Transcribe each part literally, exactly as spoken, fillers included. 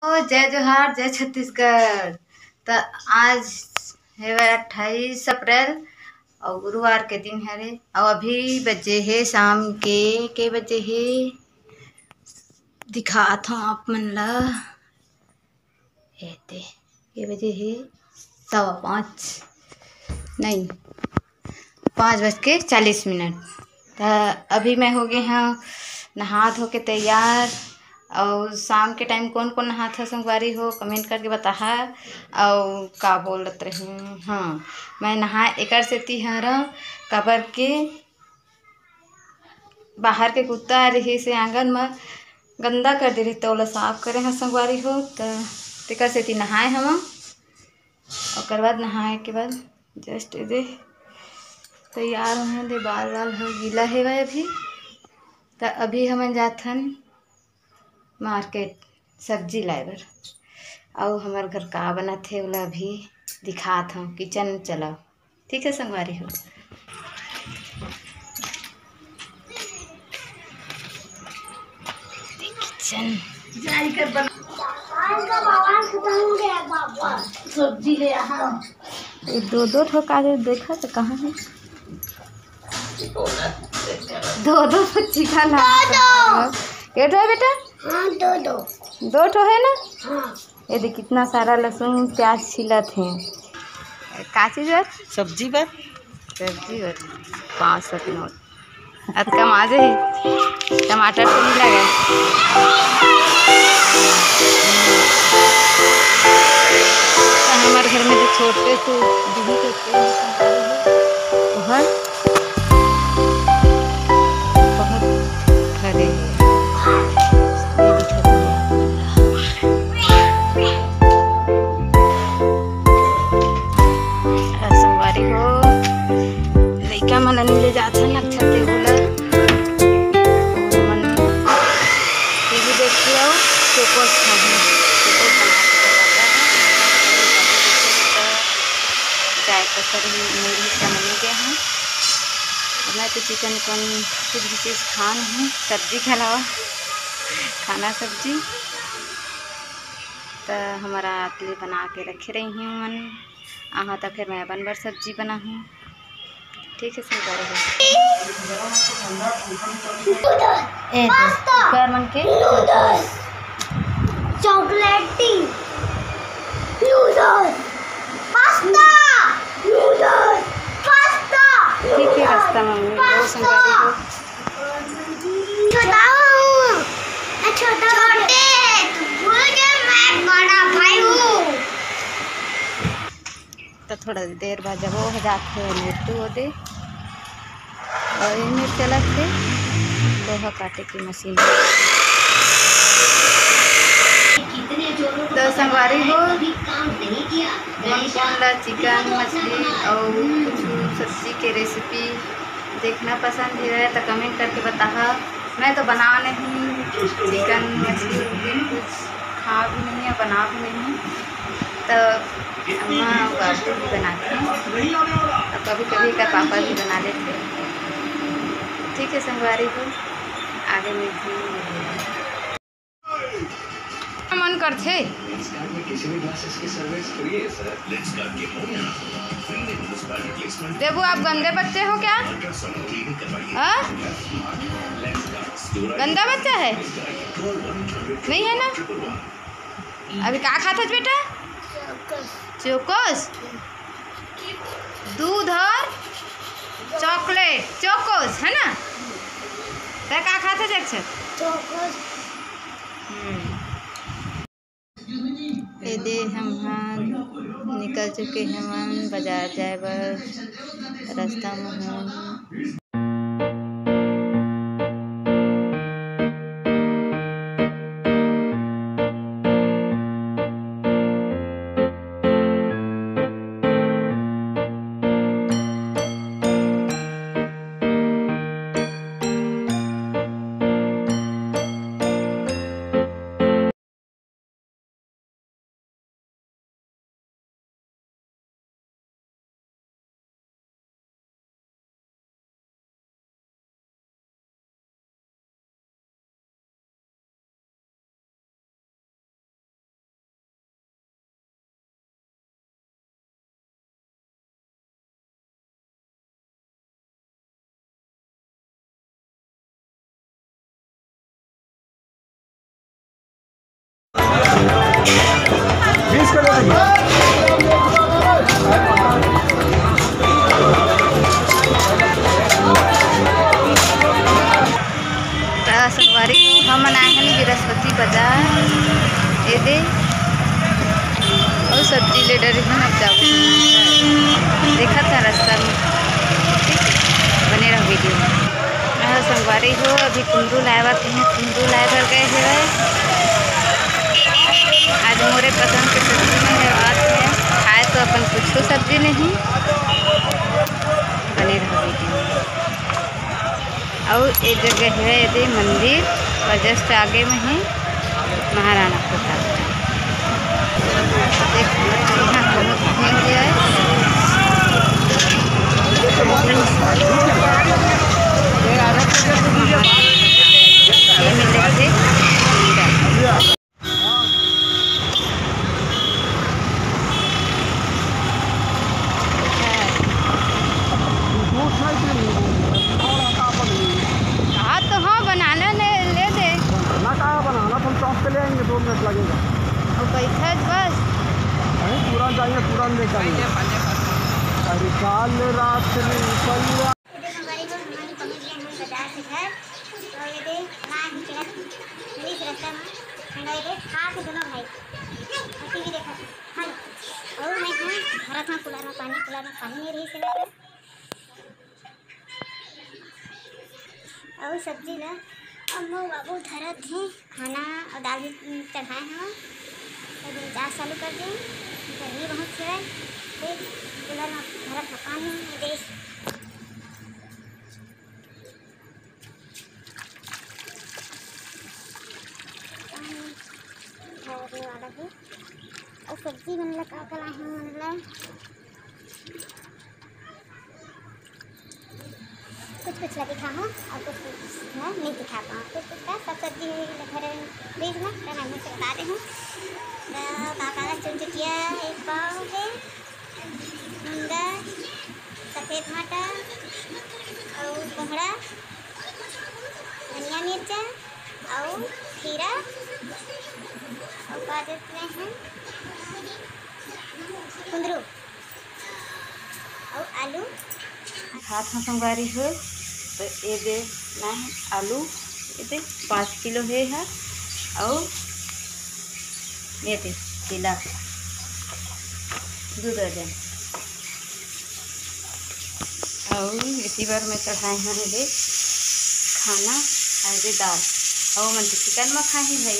ओ, जय जोहार, जय छत्तीसगढ़। त आज हेवय अट्ठाईस अप्रैल अउ गुरुवार के दिन हरे, अउ अभी बजे हे शाम के, के बजे हे दिखात हूँ आप मन ला। एते के बजे हे? सवा पाँच, नहीं, पाँच बज के चालीस मिनट। त अभी मैं हो गे हूँ नहा धो के तैयार। अउ शाम के टाइम कौन कौन नहात ह संगवारी हो, कमेंट करके बताहा। अउ का बोलत रही, हाँ, मैं नहा एकर सेती हर काबर के बाहर के कुत्ता रिहिस हे आंगन म, गंदा कर दे रहिस, त ओला साफ करे ह संगवारी हो। त तेकर सेती नहाए हवं। ओकर बाद नहाए के बाद जस्ट दे तैयार होए दे, बाल वाल हो गीला हेवय अभी। त अभी हमन जाथन मार्केट सब्जी लाए बर। अउ हमर घर का बनत हे, ओला अभी दिखात हव। किचन चलव, ठीक है संगवारी हो। किचन। सब्जी ले आहा। ये दो दो ठो काजू देखा तो कहाँ है? दो दो ठो चिकन है। दो दो। ये ठो है बेटा? हाँ, दो दो। दो ठो है ना? हाँ। ये देख, कितना सारा लहसुन, प्याज छिलत हे। का चीज बर? सब्जी बर। सब्जी बर। पाँच सौ के नोट। अतका माजे ही। टमाटर तो नहीं लगे। तो हमारे घर में तो छोटे से दीदी करते हैं। ओहर बहुत फरे हे। ये दिखत हे आप मन ला। आ, संगवारी हो, लइका मन ला ले जाथन अक्षर देव ला। ओमन टीवी देखथे अउ चोकोस खाही। चोकोस बना के बताता है। चाय पत्ता रही, मुरही का मनी गया है। अब मैं तो चिकन उकन कुछ भी चीज़ खा नहीं, सब्जी के अलावा खाना सब्जी। त हमारा आतली बना के रखे रही हूँ मन, आहा त फिर मैं अपन बर सब्जी बनाहूँ। ठीक है, संगवारी हो। ए, तो पास्ता। कर मन के नूडल्स। चॉकलेटी। नूडल्स। पास्ता। नूडल्स। पास्ता। ठीक है, रास्ता में मिल गए, संगवारी हो। छोटा हूँ। मैं छोटा हूँ। छोटे, तू भूल गया, मैं बड़ा भाई हूँ। तो थोड़ा देर बाद जब वो हो जाते हैं, मिर्चू होते, और ये मिर्च चलत थे लोहा काटे की मशीन। तो संगवारी हो, कौन कौन ला चिकन, मछली और कुछ सब्जी के रेसिपी देखना पसंद है तो कमेंट करके बताहा। मैं तो बनावा नहीं चिकन, मछली, उछली कुछ खा भी नहीं है, बना भी नहीं। तो अम्मा बाबू भी बनाते हैं और कभी कभी का पापा भी बना लेते हैं। ठीक है संगवारी हो, आगे मिलते हैं। मन करथे। देबू, आप गंदे बच्चे हो क्या? हाँ? गंदा बच्चा है? नहीं है ना? अभी का खात हस बेटा? चोकोस। दूध और चॉकलेट, चोकोस, है ना? तै का खात हस अक्षर? चोकोस। हम्म। ए दे, हम हा निकल चुके हवन बाजार जाए बर। रास्ता में हम त संगवारी हो, हमन आए हन बृहस्पति बाजार, एदे, अउ सब्जी ले डरे हन। अब जाबो, देखत हन रस्ता में, ठीक है, बने रहो वीडियो में। अहो संगवारी हो, अभी कुंदरू लाए बर कहे, कुंदरू लाए बर गए हवय। आज मोरे पसंद के सब्जी में है बात है, खाए तो अपन कुछो सब्जी नहीं। बने रहो वीडियो में। अउ ए जगह है एदे मंदिर, और just आगे में है महाराणा प्रताप। देख, यहाँ बहुत भीड़ है। ये मिले थे। हाँ तो हाँ, बनाना ले, ले दे। ना कहा बनाना, तुम चौक से ले आएंगे, दो मिनट लगेगा। और बैठे बस। नहीं, तुरंत आएंगे, तुरंत लेकर आएंगे। अरे काल रात में रुपया। ये दे संगवारी हो, हमन पहुंच गए हैं बाजार से घर। और ये दे माँ ही चलत पुलिस रास्ता में खड़ा, ये दे खा के दोनों भाई और टीवी देखत हैं। हेलो, और मैं हूँ भरत हूँ कूलर में पानी, कूलर में पानी नहीं रही से। अउ सब्जी ला अम्मू बाबू धरत हे, खाना अउ दाल भी चढ़ाए हवं। अभी जांच चालू कर दे, गर्मी बहुत हे। फिर कूलर में भरत हवं पानी दे। पानी भरने वाला हे। अउ सब्जी मन ला का का लाए हवं मन ला। कुछ कुछ ला दिखा हूँ और कुछ कुछ ला नहीं दिखा पाऊँ। कुछ कुछ का सब सब्जी है घर फ्रिज में, तो मैं से बता दे हूँ। तो काका ला चुनचुटिया एक पाव है, मुनगा, सफेद मटर और कोहड़ा, धनिया मिर्चा और खीरा और का देते हैं कुंदरू। अउ आलू। हाथ में संगवारी हो, तो ये दे ना है आलू, ये दे पाँच किलो हे हा, अउ ये दे केला दो दर्जन। अउ इसी बार मैं चढ़ाए हन एदे खाना, अउ एदे दाल, अउ मन तो चिकन म खाही भाई।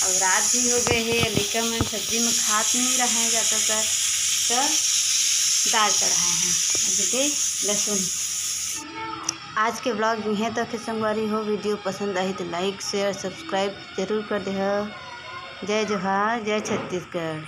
अउ रात भी हो गए हे, लइका मन सब्जी में खात नहीं रहे जाता कर, तो दाल चढ़ाए हन। अब एदे लहसुन। आज के vlog इहें तक हे संगवारी हो। वीडियो पसंद आही तो like, share, subscribe जरूर कर देहा। जय जोहार, जय छत्तीसगढ़।